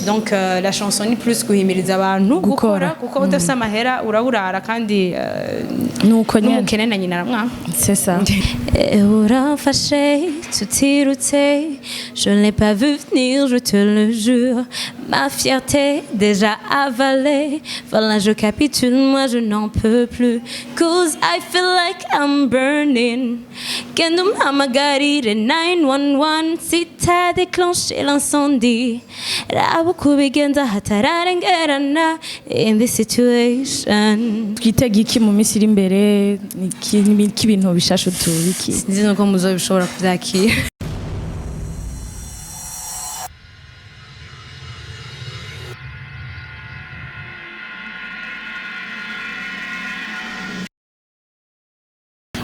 Donc la chanson ni plus guhimiriza abantu Gukora. gukora, kuko udafise amahera uraburara kandi Nuko nyene. n'umukene na nyina aramwanga. C'est ça. Uramfashe tutirutse, je ne l'ai pas vu venir, je te le jure. Ma fierté déjà avalée, voilà, je capitule, moi je n'en peux plus. 'Cause I feel like I'm burning. Genda umpamagarire 911 si t'as déclenché l'incendie. Raba uko ubigenza hatararengerana in this situation. Twitega iki mu minsi iri imbere? Niki ibintu bishasha tubiki? Sinzi nuko muzobishobora kuvyakira.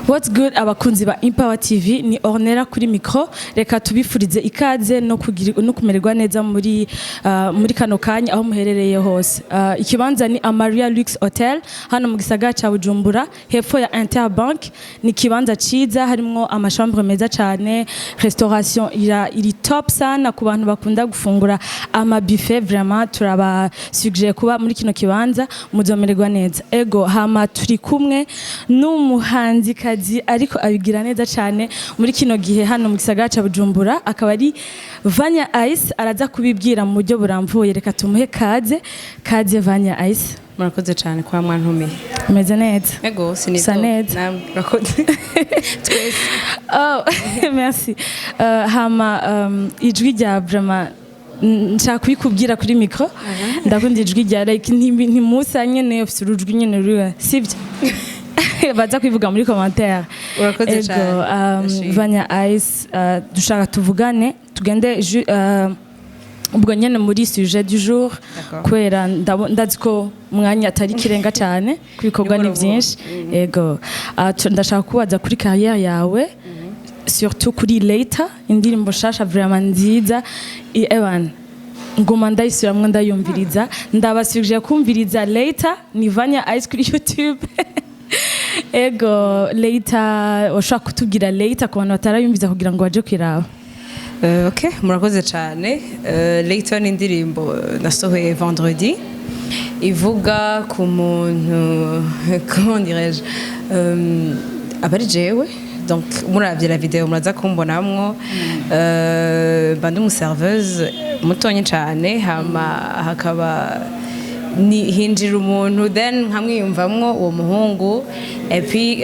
What's good, abakunzi ba Empower TV? Ni Ornella kuri micro. Reka tubifurize ikaze no kugira no kumererwa neza muri kano kanya aho muherereye hose. Ikibanza ni Amaria Lux Hotel hano mu gisagara ca Bujumbura, hepfo ya Interbank. Ni ikibanza ciza harimwo amachambre meza cane, restauration iri top sana ku bantu bakunda gufungura ama buffet. Vraiment turaba suggère kuba muri kino kibanza, muzomererwa neza. Ego, hama turi kumwe n'umuhanzikazi ariko abigira neza cyane muri kino gihe hano mu gisagara ca Bujumbura, akaba ari Vanya Ice. Araza kubibwira mu buryo buramvuye. Reka tumuhe kaze. Kaze, Vanya Ice. Murakoze cyane kwa mwantumiye. Umeze neza? Ego, sinibwo. Usa neza. Namwe murakoze twese. Oh, merci. Hama ijwi rya, vraiment nshaka kubikubwira kuri micro, ndakunda ijwi rya, like ntimusa nyene, ufite urujwi nyene ruri, sibyo? Baza kwivuga muri commentaire. Urakoze Ego, cane. Ndashimye. Vanya Ice, dushaka tuvugane, tugende ubwo nyene muri sujet du jour. D'accord. Kubera ndazi ko umwanya atari ikirenga cyane, kubikorwa ni Ni buhoro. byinshi. Ego. Ndashaka kubaza kuri carrière yawe, surtout kuri Later, indirimbo nshasha vraiment nziza. Ewan ngoma ndayisubiramwo, ndayumviriza. Ndabasubije kumviriza Later, ni Vanya Ice kuri YouTube. Ego, Later, washobora kutubwira Later ku bantu batarayumviza kugira ngo baje kwiraba? Ok, murakoze cyane. Later ni indirimbo nasohoye vendredi, ivuga ku muntu, comment dirais-je, aba ari jewe. Donc muravye la video muraza kumbonamwo. Mba ndi umuserveuse mutonyi cane, hama hakaba ni hinjira umuntu, then nkamwiyumvamwo uwo muhungu, et puis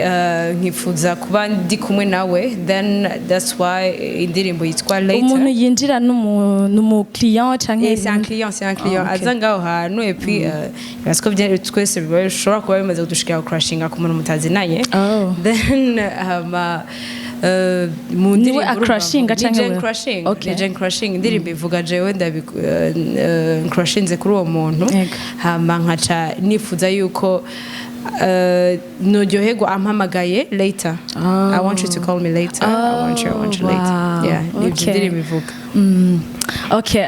nkifuza kuba ndi kumwe nawe. Then that's why indirimbo yitwa Later. Umuntu yinjira n'umu client canke? Eh, c'est un client, c'est un client. Ah, ok. Aza ngaho hantu, et puis parce que twese bishobora kuba bimaze kudushikira crashinga ku muntu mutazinanye. Oh. Then hama mu Niwe ndirimbo acrashinga urumva, canke ni Jane wewe? crashing. Okay. Ni Jane crashing. Indirimbo ivuga jewe ndabi crashinze kuri uwo muntu. Yego. Hama nkaca nifuza yuko nuryoherwa ampamagaye later. Oh. I want you to call me later. I want you, I want you later. Wow. Yeah, nibyo Okay. indirimbo ivuga. Okay,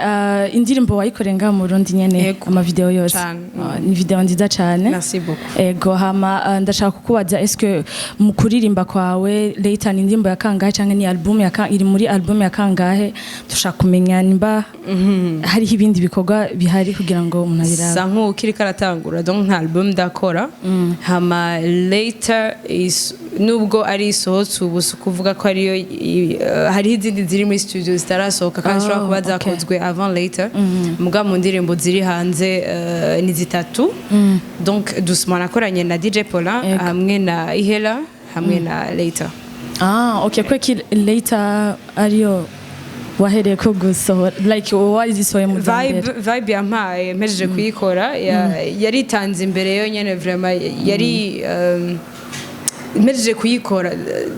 indirimbo wayikoreye ngaha mu Burundi nyene? Yego. Amavideo yose? Cane. Ni video nziza cane. Merci beaucoup. Ego, hama ndashaka kukubaza, est-ce que mu kuririmba kwawe, Later ni indirimbo ya kangahe, canke ni album ya iri muri album ya kangahe? Dushaka kumenya nimba hariho ibindi bikorwa bihari kugira ngo umuntu abirabe. Sa nk'ukiri karatangura, donc nta album ndakora. Hama Later is, nubwo ari isohotse ubu, si ukuvuga ko ariyo hariho izindi ziri muri studio zitarasohoka kandi zishobora Oh, kuba okay. zakozwe avant Later. Muga mu ndirimbo ziri hanze ni zitatu. Donc Doucement nakoranye na DJ Paulin, Yego. hamwe na Ihela, hamwe na Later. Ah, okay. Kweki Later ariyo wahereye ko gusohora, like wazisohoye mu za Vibe, mbere? vibe yampaye mpejeje kuyikora yaritanze imbere yonyene. Vraiment yari mpejeje kuyikora,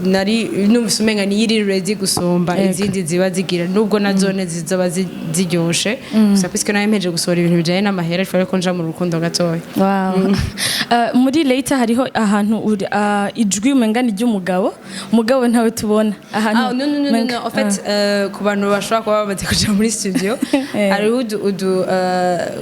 nari numvise umenga niyo iri ready gusumba Yego. izindi ziba zigira, nubwo na zone zizoba ziryoshe. Gusa puisque nawe mpejeje gusohora ibintu bijanye n'amahera, il ko nja mu rukundo gatoya. Wow. Muri Later hariho ahantu ijwi umenga ni ry'umugabo, umugabo ntawe tubona ahantu. Ah, non, non, non, non, non. En fait, ku bantu bashobora kuba bamaze kuja muri studio, hariho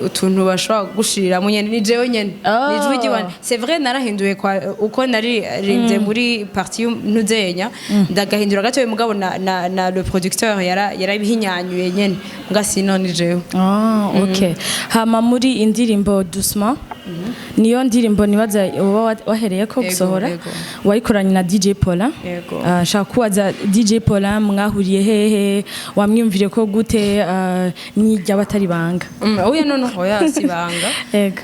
utuntu bashobora gushiriramo nyene. Ni jewe nyene. Oh. Ni ijwi ry'iwanje. C'est vrai, narahinduye kwa uko nari Naririmbye muri partie y'ntuzenya, ndagahindura gato, mugabo na le producteur yarabihinyanyuye nyene, muga sinon ni jewe. Ah, ok. Hama muri indirimbo Doucement, niyo ndirimbo nibaza uba wahereye ko Ego, gusohora, ego. wayikoranye na DJ Paulin. Ego. Ah, nshaka kubaza, DJ Paulin mwahuriye hehe? Wamwiyumvire ko gute? Nijya batari banga? Oya, no, oya, si banga. Ego.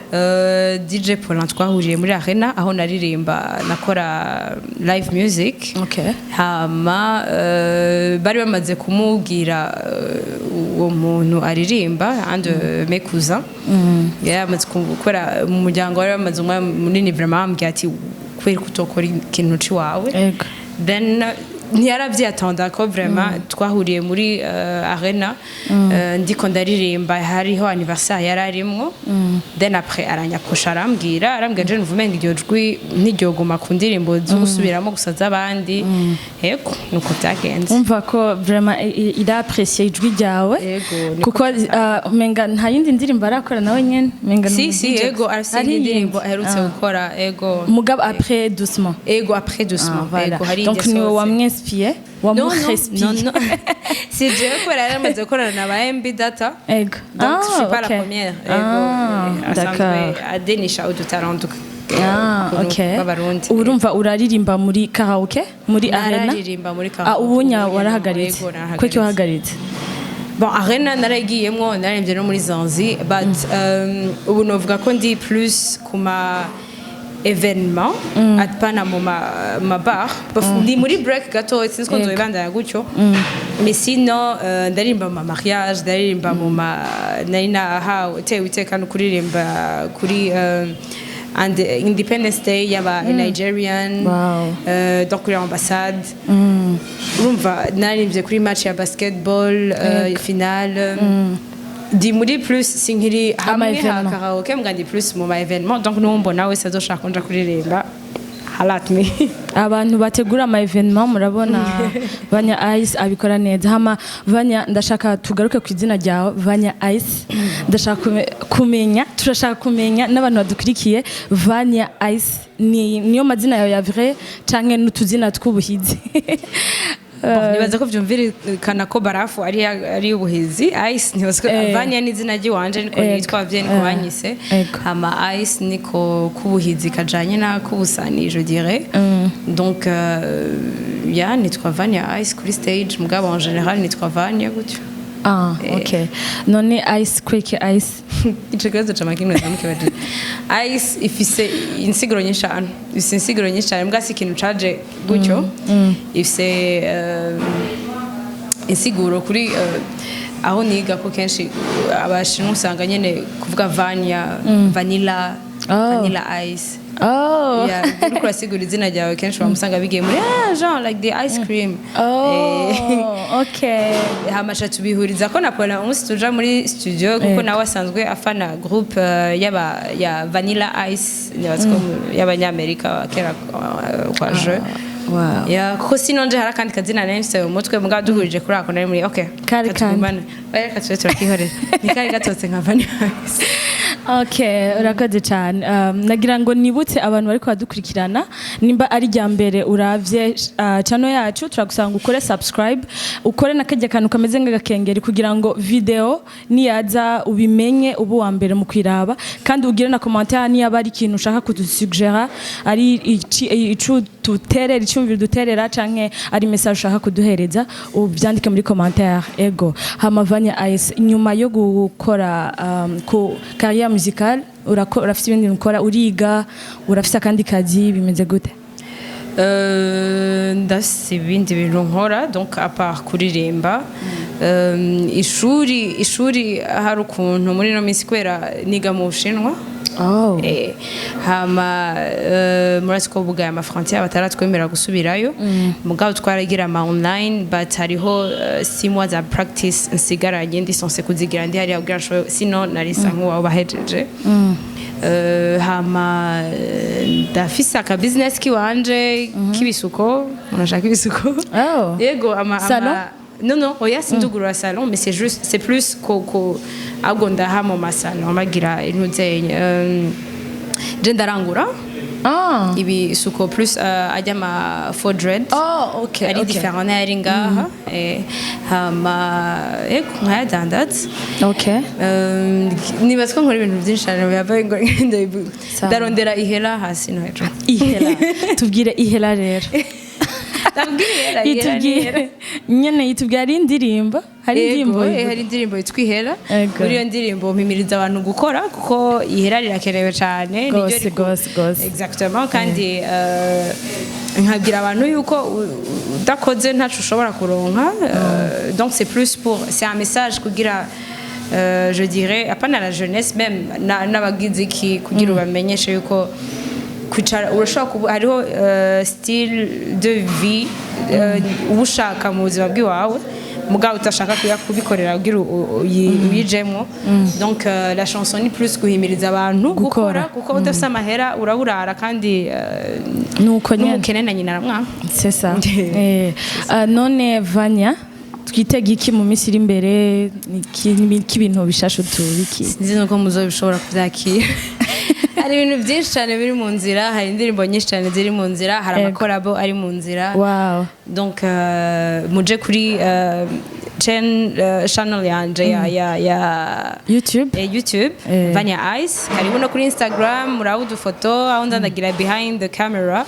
DJ Paulin twahuriye muri arena aho naririmba, nakora live music. Hama bari bamaze kumubwira uwo muntu aririmba, un de mes cousins yari amaze gukora mu muryango, bari bamaze umwanya munini vraiment bambwira ati: "Kubera ko utokora ikintu ciwawe?" Then ntiyaravyatanda ko vraiment twahuriye muri arena, ndiko ndaririmba, hariho anniversaire yari arimwo. Then après aranyapprocha, arambwira: "Je numva umenga iryo jwi ntiryoguma ku ndirimbo zo gusubiramo gusa z'abandi." Yego, nuko byagenze. Umva ko vraiment il a apprécié ijwi ryawe. Yego, niko. Kuko umenga nta yindi ndirimbo arakora nawe nyene, umenga ni Si. umu Si. DJ. Ego, arafise Hari indi ndirimbo iyindi? aherutse Ah. gukora, ego. Mugabo après Doucement? Ego, après Doucement. Ah, voilà. Ego, hari Donc indi niwe yasohotse. wamwinspiye? Non, non, Wamuinspiye? non, non. Si jewe, kubera yari amaze gukorana na ba MB Data. Ego. Donc, je suis pas Ok. la première. Ah, Ego, d'accord. asanzwe adenisha udutalent Ah, ok. b'Abarundi. Urumva uraririmba muri karaoke muri arena? Nararirimba muri Ah, karaoke. ubunya Ubu warahagaritse? yego, narahagaritse. Kuki wahagaritse? Bon, arena narayigiyemwo, nararimbye no muri Zanzi, but ubu novuga ko ndi plus ku ma événement, atapana mu ma bar. Ndi muri break gato, sinzi ko nzobibandanya gutyo, mais sinon ndaririmba mu ma mariage, ndaririmba mu ma nari nahawe tewe iteka no kuririmba kuri and Independence Day y'aba Nigerian. Donc kuri ambassade, urumva naririmbye kuri match ya basketball, finale. Ndi muri plus, sinkiri hamwe ha événement. karaoke, mbwa ndi plus mu ma événement. Donc numbona wese azoshaka nja kuririmba, holla at me. Abantu bategura ama événement, murabona Vanya Ice abikora neza. Hama Vanya, ndashaka tugaruke ku izina ryawe Vanya Ice. Ndashaka kumenya, turashaka kumenya n'abantu badukurikiye, Vanya Ice ni niyo mazina yawe ya vrai canke n'utuzina tw'ubuhizi? Bon, nibaza ko vyumvikana ko barafu ari ubuhizi, ice nibaza ko Vanya ni izina ry'iwanje, niko nitwa, abavyeyi niko banyise. Hama ice niko k'ubuhizi kajanye na k'ubusani, je dirais. Donc ya, nitwa Vanya Ice kuri stage, mugabo en général nitwa Vanya gutyo. Ah, okay. None ice, kweke ice? Ico kibazo cama kimwe ndamukibajije. Ice ifise insiguro nyinshi cyane, ifise insiguro nyinshi cyane, mbwa si ikintu caje gutyo. Ifise insiguro kuri aho niga, ko kenshi Abashinwa usanga nyene kuvuga Vanya, vanilla, vanilla ice. Yeah, uriko urasigura izina ryawe, kenshi wamusanga bigiye muri genre like the ice cream. Oh, okay. Hama ca tubihuriza ko na Paula umunsi tuja muri studio, kuko nawe asanzwe afana groupe y'aba ya Vanilla Ice, nibaza ko y'Abanyamerika kera, kwa je Ya, kuko sinon nje hari akandi kazina nari mfise mu mutwe, mugabo duhurije kuri ako nari muri okay. Kari kandi. Katugumane. Oya, reka tube turakihorera, ni kari gatotse nka Vanilla Ice. Okay, urakoze cyane. Nagira ngo nibutse abantu bariko badukurikirana, nimba ari rya mbere uravye channel yacu, turagusanga ukore subscribe, ukore na kajya kantu kameze nk'agakengeri kugira ngo video niyaza ubimenye, ubu wa mbere mu kwiraba, kandi ugire na commentaire niba ari ikintu ushaka kudusuggera, ari ico duterera, icyumviro duterera, canke ari message ushaka kuduhereza, ubyandike muri commentaire. Ego. Hama Vanya Ice, nyuma yo gukora ku carrière musicale, urafise ibindi bintu ukora? Uriga? Urafise akandi kazi? Bimeze gute? Ndafise ibindi bintu nkora, donc à part kuririmba. Ishuri hari ukuntu muri ino minsi, kubera niga mu Bushinwa. Hama murazi ko bugaye ama frontière, bataratwemerera gusubirayo, mugabo twaragira ama online, but hariho 6 mois za practice nsigaranye, ndi censée kuzigira ndi hariya kugira nshobore, sinon narisa nk'uwaba bahejeje. Hama ndafise aka business kiwanje k'ibisuko, unashaka ibisuko. Oh. Yego, ama, Salon? Non, oya, sindugurura salon, mais c'est juste, c'est plus ko ahubwo ndaha mu masalon bagira intuzenye. Je ndarangura. Ibisuko plus ajya ama faux dread. Oh, okay. Ari différent n'ayari ngaha. Hama ego, nkayadandaza. Nibaza ko nkora ibintu byinshi cyane bibaye ngo Sawa. ndarondera ihera hasi no hejuru. Ihera, tubwire ihera rero. Ndabwira ihera, ihera ni ihera. Itubwire nyene, itubwire. Hari indirimbo, hari indirimbo? Yego, hari indirimbo yitwa Ihera. Ego. Muri iyo ndirimbo mpimiriza abantu gukora, kuko ihera rirakenewe cyane. Niryo Gose, gose, gose. Exactement. Kandi nkabwira abantu yuko udakoze ntaco ushobora kuronka. Donc c'est plus pour, c'est un message kugira je dirais apana la jeunesse même, n'abagize iki, kugira ubamenyeshe yuko kwicara urashobora kuba hariho style de vie uba ushaka mu buzima bw'iwawe, mugabo utashaka kuya kubikorera kugira uyijemwo. Donc la chanson ni plus guhimiriza abantu Gukora. gukora, kuko udafise amahera uraburara kandi Nuko nyene. n'umukene na nyina aramwanga. C'est ça. None Vanya, twitege iki mu minsi iri imbere? Ni ibintu bishasha tubiki? Sinzi nuko muzobishobora kubyakira. Hari ibintu byinshi cyane biri mu nzira, hari indirimbo nyinshi cyane ziri mu nzira, hari amakorabo ari mu nzira. Donc muje kuri channel yanje ya YouTube. YouTube. Vanya Ice. Karibu no kuri Instagram, murabe udufoto aho ndandagira behind the camera.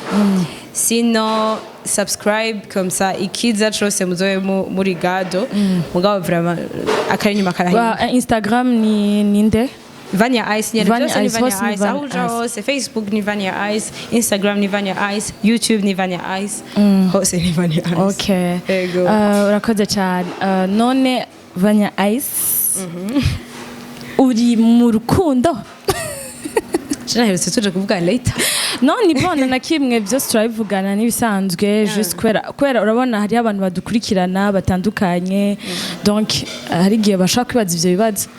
Sinon subscribe, comme ça ikiza cose muzobe muri gado. Mugabo vraiment akari inyuma karahinda. Instagram ni ninde? Vanya Ice nyene. Vanya Byose ni Ice, Vanya hose ni Ice. Aho Vanya uja Ice. hose, Facebook ni Vanya Ice, Instagram ni Vanya Ice, YouTube ni Vanya Ice, hose ni Vanya Ice. Okay. Ego. Urakoze cyane. None Vanya Ice, uri mu rukundo? Naherutse tuje kuvuga later. No, ni bon, na kimwe, byose turabivugana n'ibisanzwe, juste kubera urabona hariho abantu badukurikirana batandukanye, donc hari igihe bashaka kwibaza ivyo bibazo.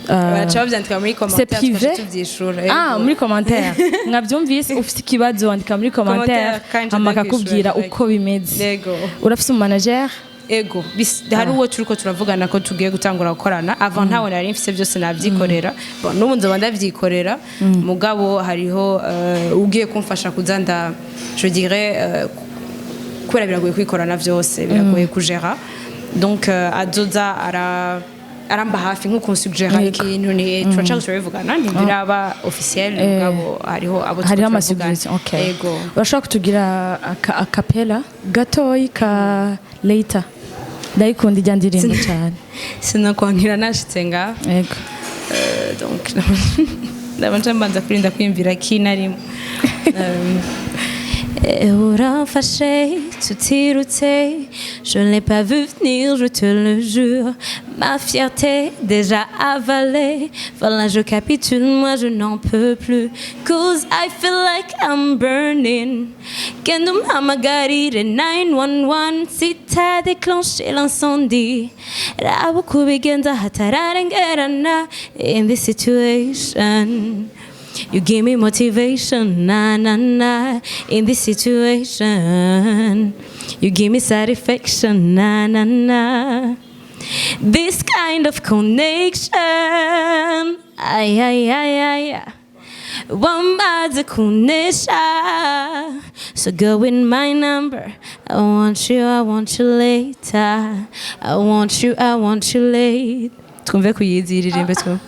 Baraca bavyandika muri C'est commentaire, privé? tukaca tuvyishura. Ah, Ego. muri commentaire. Mwavyumvise, ufite ikibazo wandika muri commentaire, Commentaire, kandi hama ndakwishura akakubwira direct. uko bimeze. Yego. Urafise umumanager? Ego, hari uwo turiko turavugana ko tugiye gutangura gukorana. Avant ntawe nari mfise, byose navyikorera. Bon, n'ubu nzoba ndavyikorera, mugabo hariho ugiye kumfasha kuza nda, je dirais kubera biragoye kwikorana vyose, biragoye kugera. Donc azoza aramba hafi nko kunsugera ikintu. Ni turaca turabivugana, ntibiraba officiel, mugabo hariho abo turiko Hariho turavugana. Amasuggestion, okay. Ego. Urashobora kutugira acapella gatoyi ka Later? Ndayikunda ijya ndirimbo cyane. Sinakwankira nashitse ngaha. Ego. Donc ndabanje mbanza kurinda kwiyumvira kinarimo. Uramfashe tutirutse, je ne l'ai pas vu venir, je te le jure. Ma fierté déjà avalée, voilà, je capitule, moi je n'en peux plus. 'Cause I feel like I'm burning. Genda umpamagarire 911 si t'as déclenché l'incendie. Raba uko ubigenza hatararengerana in this situation. You give me motivation, na na na. In this situation, you give me satisfaction, na na na. This kind of connection, ay ay ay ay, ay. Wamaze kunesha. So go with my number. I want you, I want you later. I want you, I want you late. Twumve kuyizi, iririmbe twumve.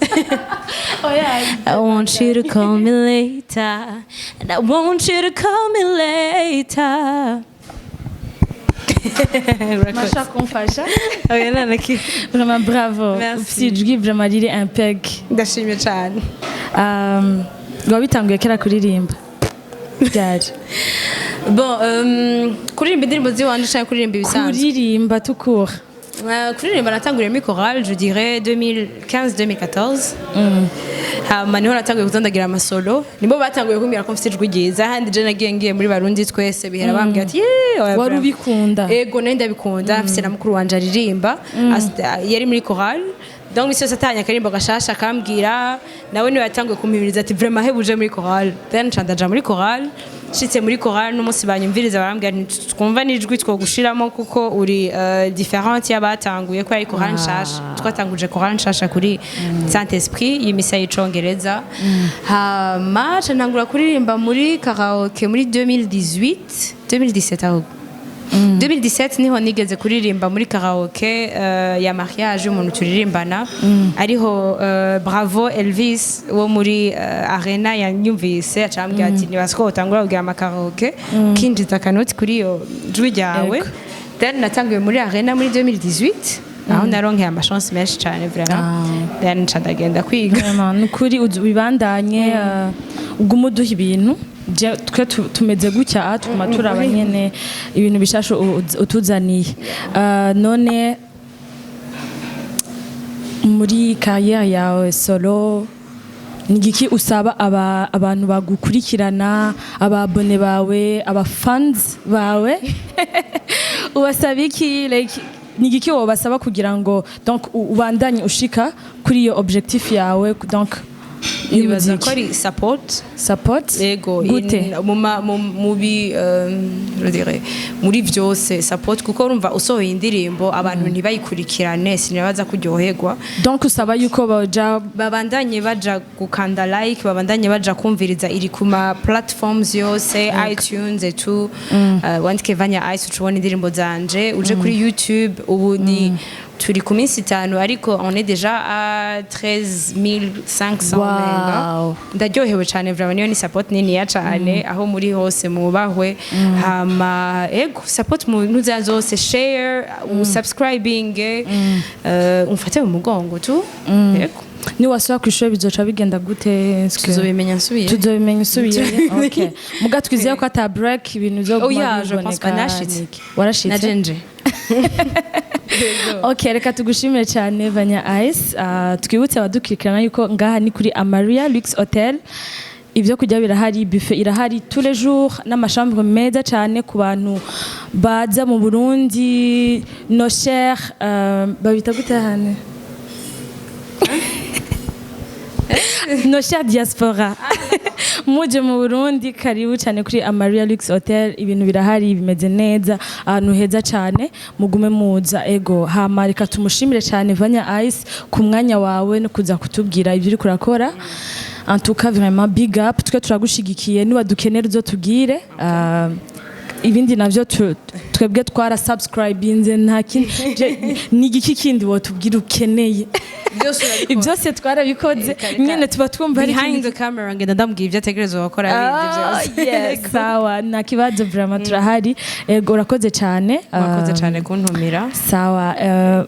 I want you to call me later. And I want you to call me later. Masha kumfasha. Oya, nta. Vraiment bravo. Merci. Ufite ijwi vraiment riri impec. Ndashimye cyane. Wabitanguye kera kuririmba byari? Bon, kuririmba indirimbo z'iwanje canke kuririmba ibisanzwe? Kuririmba tukura. Kuririmba natanguriye muri chorale, je dirais 2015 2014. Hama niho natanguye kuzandagira amasolo, nibo batanguye kumbwira ko mfite ijwi ryiza. Handi je nagiye ngiye muri Barundi Twese, bihera bambwira ati "Yeee, oya, Wari bravo." ubikunda? Ego, nari ndabikunda. Mfise na mukuru wanje aririmba. Yari muri chorale. Donc misi yose atanye akarimbo gashasha akambwira, nawe niwe yatanguye kumpimiriza ati: "Vraiment, hebuje muri chorale." Then nca ndaja muri chorale. Nshitse muri chorale, n'umunsi banyumviriza barambwira nti: "Twumva n'ijwi twogushiramo kuko uri différente y'abatanguye," ko ari chorale nshasha. Twatanguje chorale nshasha kuri Saint Esprit y'imisa y'icongereza. Hama nca ntangura kuririmba muri karaoke muri 2018, 2017 ahubwo. 2017 niho nigeze kuririmba muri karaoke ya mariage y'umuntu turirimbana, ariho Bravo Elvis wo muri Arena yanyumvise, acambwira ati: "Nibaza ko utangura kugira amakaraoke kinjiza akanoti kuri iyo jwi ryawe." Then natanguye muri Arena muri 2018, aho naronkeye amachance menshi cyane vraiment. Then nca ndagenda kwiga. Vraiment, ni ukuri ubibandanye, ugume uduha ibintu. Twe tumeze gutya, tuguma turaba nyene ibintu bishasha utuzaniye. None muri carrière yawe solo, ni igiki usaba abantu bagukurikirana, ababone bawe, abafans bawe? Ubasaba iki? Like, ni igiki wobasaba kugira ngo donc ubandanye ushika kuri iyo objectif yawe, donc Nibaza ko y'umuziki? Ari support. Support? Ego. Gute? Mu ma- mu mu bi je dirais, muri byose support, kuko urumva usohoye indirimbo abantu ntibayikurikirane, sinibaza kuryoherwa. Donc usaba yuko baja Babandanye baja gukanda like, babandanye baja kumviriza. Iri ku ma platforms yose, iTunes et tout. Wandike Vanya Ice ucubona indirimbo zanje, uje kuri YouTube. Ubu ni turi ku minsi 5, ariko on est déjà à 13 500 umenga. Ndaryohewe cyane vraiment, niyo ni support niniya cyane. Aho muri hose mubahwe. Hama ego, support mu ntuza zose, share, subscribing, umfate mu mugongo tu, ego. Niwasubira ku ishuri bizoca bigenda gute? Tuzobimenya nsubiye. Tuzobimenya usubiye, okay. Muga twizeye ko ata break, ibintu bizoguma Oya, je pense biboneka. pas, nashitse. Niki. Warashitse? Najenje. Ok, reka tugushimire cyane, Vanya Ice. Twibutse abadukurikirana yuko ngaha ni kuri Amaria Lux Hotel. Ibyo kurya birahari, buffet irahari tous les jours, n'amachambre meza cyane ku bantu baza mu Burundi, no cher. Babita gute hane? No cher diaspora, muje mu Burundi, karibu cyane kuri Amaria Lux Hotel. Ibintu birahari, bimeze neza, ahantu heza cyane, mugume muza. Ego, hama reka tumushimire cyane Vanya Ice ku mwanya wawe no kuza kutubwira ibyo uri kurakora. En tout cas, vraiment big up, twe turagushigikiye. Niba dukenera uzotubwire. Ibindi navyo twebwe twara subscribinze, nta kindi. Ni igiki kindi wotubwira ukeneye? Byose urabikora. Byose twarabikoze nyene, tuba twumva ari Behind the camera ngenda ndamubwira ibyo ategerezwa gukora bindi byose. Yes, sawa, nta kibazo vraiment, turahari. Ego, urakoze cyane. Mwakoze cyane kuntumira. Sawa,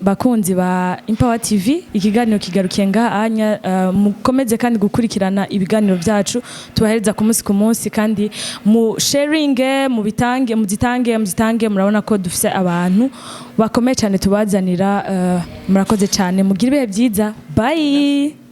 bakunzi ba Empower TV, ikiganiro kigarukiye ngaha anya. Mukomeze kandi gukurikirana ibiganiro byacu tubahereza ku munsi ku munsi, kandi mu sharinge, mubitange, muzitange, muzitange. Murabona ko dufise abantu bakomeye cyane tubazanira. Murakoze cyane, mugire ibihe byiza, bye.